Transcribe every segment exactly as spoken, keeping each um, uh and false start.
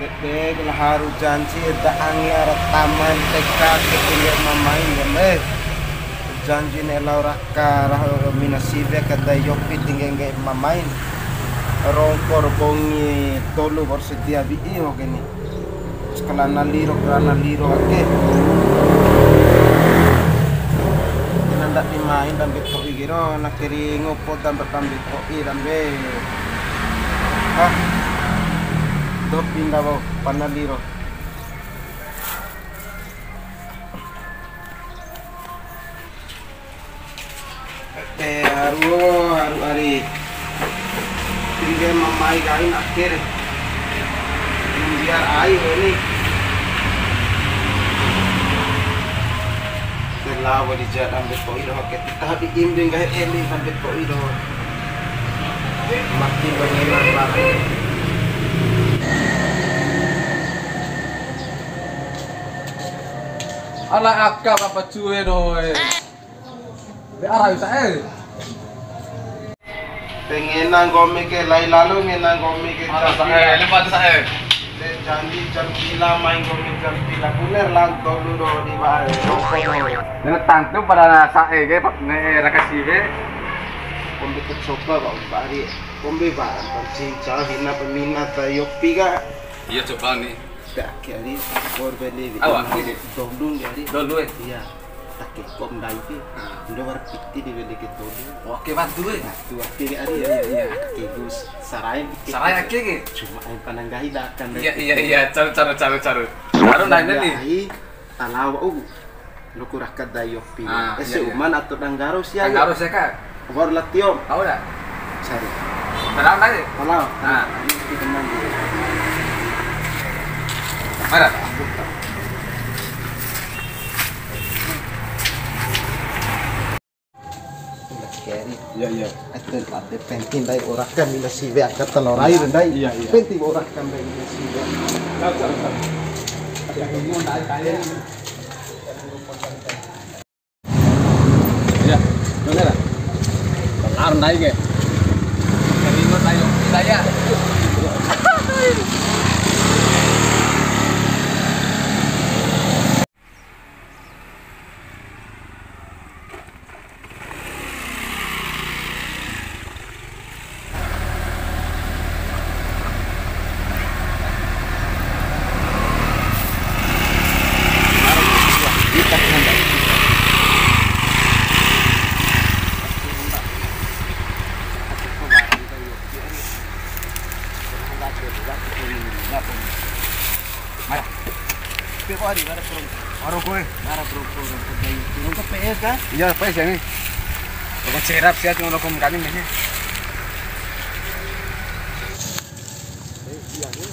Be, la haru janji eda angi ara taman T K ke tingge mamain ya, be. Janji ne'e lao raka raho mina siwe ka dai Yopi tingge ngge mamain. Rongkor bongi tolu baru sedia bi iyo ke ni. Kalana liro, kalana liro ake. Ina ndadi main dambe to'i gero, na keri ngopo dambe dambe to'i dambe. Ah. Do pinda wa'u, pana liro. Te haru, haru ari. Tinggal mamai kain akhir. Biar ai ini. Te lawa di jalan beto ido, oke. Tapi imbi nggak eling sampai to ido. Mati bangenan lah. Ala aka papa cue doe. Be ara bisa e. Pengena nggomi ke lai lalu ngena nggomi ke. Ara sae, lepa sae. De janji jam pila mai nggomi jam pila kuner lan tolu do di wae. Nena tantu pada sae ke pak ne raka siwe. Kombi ke coba kok bari. Kombi barang pancing cah hina peminat Yopi ka. Iya coba nih. Ake ari, bor beli. Awa, ake. Dondung ari. Dondung, eh? Iya. Take kom ndai ke. Ah. Ndo war piti di beli ke dondung. Oke, bantu, eh. Nah, tu ake ari. Iya, iya, iya. Ake gus, sarai ke. Sarai ake ke? Cuma ai pananggahi dakan. Iya, iya, iya. Caru, caru, caru, caru. Baru nanya nih. Ai, talawa, uh. Luku raka dai Yopi. Ah, ese iya, iya. Uman atau danggaro sia. Danggaro sia ka? Baru latiom. Tahu dah. Cari. Dalam tadi? Kalau. Ah. Ini kita main dulu. Mana? Iya, iya. Ete ade penting dai ora kan mina siwe aka talorai dai. Iya, iya. Penting ora kan dai mina siwe. Tahu, tahu, tahu. Ada ilmu dai kaya. Iya, bener. Benar dai ke. Terima dai, saya. Mara. Pe ko ari, mara bro. Mara ko e. Mara bro, bro, bro, bro. Bro, ko P S ka? Iya, P S ya ni. Ko cerap sia cuma rokok kami ni. Eh, iya ni.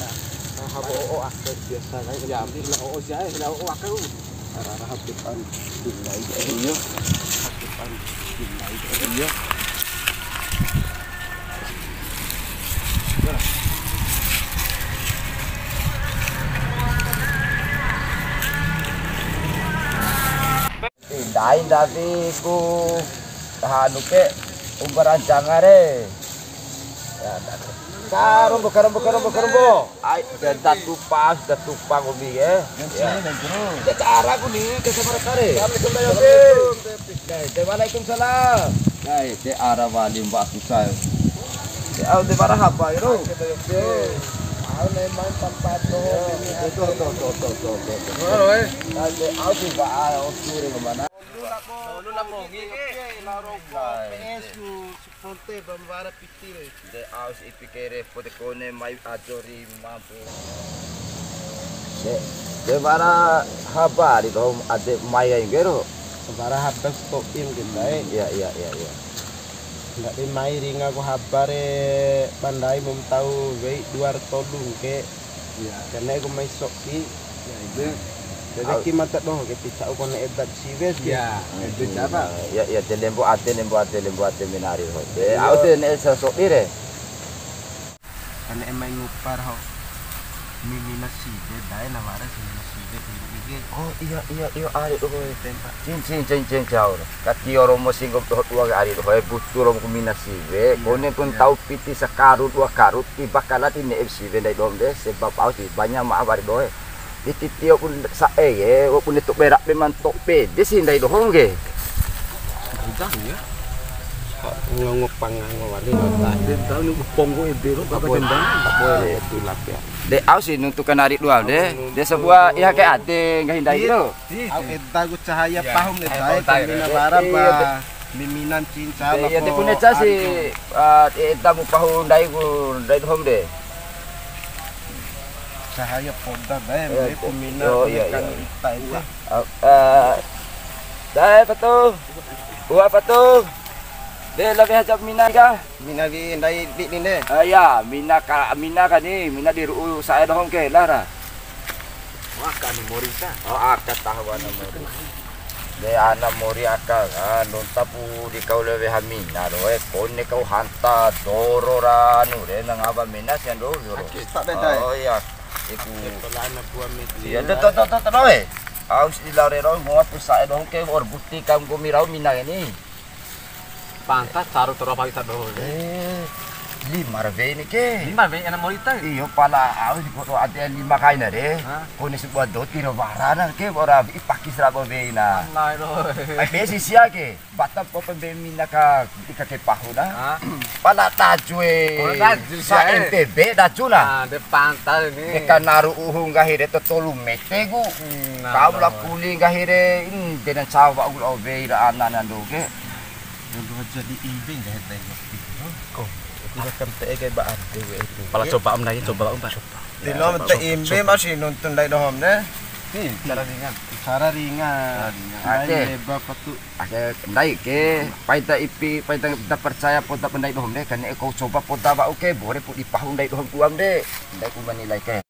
Nah, habo o, o, akeh biasa kan. Ya, la o, o, sia, la o, o, akeh. Ara, ara, hakikan. Iya. Hakikan. Iya. Ndai ndawi ku hanu ke umbaran janga re. Ya, karombo, karombo, karombo, karombo. Ai, da tupa, da tupa kombi ke. Ya. De cara ku ni, de sabar kare. Assalamualaikum. Dai, de waalaikumsalam. Dai, de ara wali mbak aku saya. De au de bara haba iro. Au memang tempat doho ini. Tuh, tuh, tuh, tuh, tuh, tuh, tuh. Halo, eh. Dai, de au di ba au sure kemana? Dulu lah, Bang. Dulu lah, Bang. Ini, ini, larong P S ku, supporter, bambara. De au si ipi ke repo de kone mai ajo ri mampu. De, de wara haba ri doho ade mai ai nggero. Wara haba sato'in kita e. Iya, iya, iya, iya. Ndadi mai ringa ku haba re ba ndai mu tau wei dua ra tolu ke. Iya. Kene ku mai soki. Ya, itu. Jadi ki mata doho ke ti ca'u kone edat siwe ke. Ya, itu siapa? Ya, ya, de lembo ade, lembo ade, lembo ade menari ho. De, au de ne sa soki re. Kone emai ngupar ho. Mimina siwe, dae na wara si mimina siwe, iri ige. Oh, iya, iya, iya, ari doho e. Tempa. Cin, cin, cin, cin, caur. Katio romo singgo doho dua ke ari doho e, butu romo ku mina siwe. Iya, kone pun iya. Tau piti sakaru, dua karu, tiba kala di ne'e siwe ndai doho de, sebab au si banyak ma wari doho e. Di titio pun sa'e ye, walaupun itu berak be mantok pede si ndai doho ke. Udah ya. Ngongo pangango wali, tadi tahu ni ponggo ede ro, apa gendang? Boleh tulak ya. De, au si nuntu kanari dua de. De sabua iha ke ade nggahi ndai ro. Au eda ku cahaya pahum de, dae, pemina bara ba miminan cinca. Iya, de kune ca si, ah, eda mu pahu ndai ku, ndai dohom de. Cahaya poda dae, me ku mina. Oh, iya, iya. Kan ita ede. Ah, ah, dae, Fatu. Ua, Fatu. De, la weha ja mina ka. Mina wi'i ndai wi'i ni ne. Ah, iya, mina ka, mina ka ni, mina di ru'u sa'e dohom ke, lah ra. Wah, ka anu mori ka. Oh, aka tahu ana mori. De ana mori aka, ah, ndonta pu di kau la weha mina doho e, kone kau hanta doro ra anu re, na ngawa mina sian doro. Aki, tak beda e. Oh, iya. Iku. Pelana buah meti. Iya, to, to, to, to, to, doho e. Au si di lao re ro, ngoa pu sa'e dohom ke, wa'ur buti kam nggomi rau mina ke ni. Pantas caru terus pagi sado. Eh, lima ra wei ni ke. Lima wei ana mori ta. Iyo, pala au di kodo ade lima kaina re. Hah? Kone sabua doti ro warana ke, ora ipaki sarabo weina. Alai ro. Ai be si sia ke. Bata po pe be mina ka, ika ke pahu na. Hah? Pala daju e. Oh, daju sia, sa eh. N T B daju na. Ah, de pantas ni. Eka naru uhu nggahi re to tolu mete ku. Hmm, nah, kau la kuli nggahi re, hmm, dena cawa ul au wei ra ana na ndo ke. Yang dua jadi imbe nggak ada yang ngerti. Oh, itu kan T E kayak Mbak Ade, ya, itu. Pala coba om nanya, coba om, Pak. Tino te imbe masih nonton ndai dohom de. Nih, cara ringan. Cara ringan. Cara ringan. Ndai leba patu. Ake ndai ke, pai ta ipi, pai ta, ta percaya poda ndai dohom de, kan e kau coba poda wa'u ke, bore pu di pahu ndai dohom tuam de. Ndai ku menilai ke.